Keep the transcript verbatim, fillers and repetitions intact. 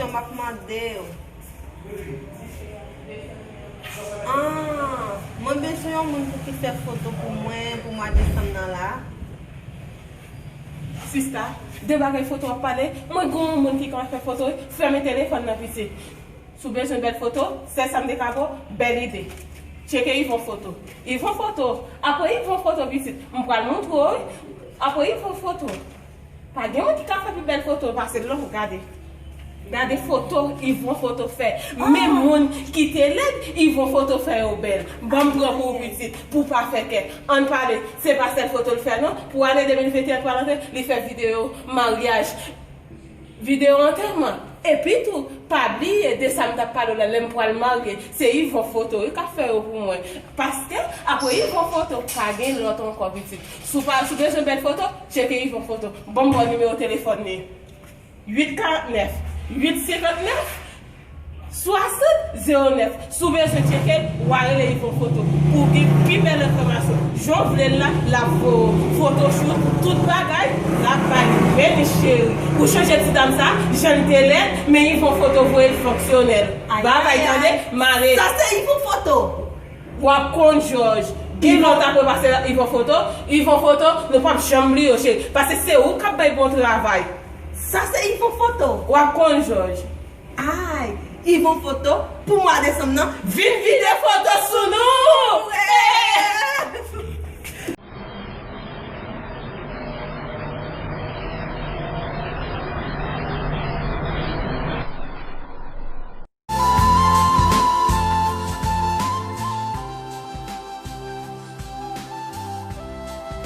M ap mande w. Ah, mwen bezwen yon moun pou ki fè foto pou mwen pou mwa desanm nan la. Sista, de bagay foto w ap pale, mwen gen yon moun ki konn fè foto, fèmen telefòn nan pitit. Si w bezwen bèl foto, sèl sa m te ka ba w, bèl ide. Tcheke Yvon Foto. Yvon Foto, apre Yvon Foto pitit, m pral montre w, wi. Apre Yvon Foto. Pa gen moun ki ka fè pi bèl foto pase l non, gade. Gade foto Yvon Foto fè. Menm moun ki te lèd, Yvon Foto fè yo bèl. Ban m pran pou ou pitit, pou w pa fè kè. Ann pale, se pa sèl foto l fè non. Pou ane de mil venteyen pral antre, li fè videyo maryaj, videyo antèman. Epi tou, pa bliye de sa m t ap pale w la, lè m pral marye, se Yvon Foto wi k ap fè yo pou mwen. Paske, apre Yvon Foto, pa gen lòt ankò pitit. Si w pa, si w bezwen bèl foto, tcheke Yvon Foto. Ban m ba w nimewo telefòn li. Uit karant nèf, uit senkant nèf, swasant, zewo nèf. Si w bezwen tcheke l, w a rele Yvon Foto pou w gen pi bèl enfòmasyon. Jan w vle l la, l ap voye w. Fotochout, tout bagay, l ap bay. Veni cheri. Ou chonje ti dam sa, jan l te lèd, men Yvon Foto voye l fonksyonèl. Ay, bagay, ay, tande, ay. Mare. Sa se Yvon Foto. W ap konn, Jòj. Gen lontan pou pase Yvon Foto. Yvon Foto, nou p ap janm bliye w, cheri. Paske se ou k ap bay bon travay. Sa se Yvon Foto. W ap konn, Jòj. Ay, Yvon Foto, pou mwa desanm nan, vin vide foto sou nou! Wi!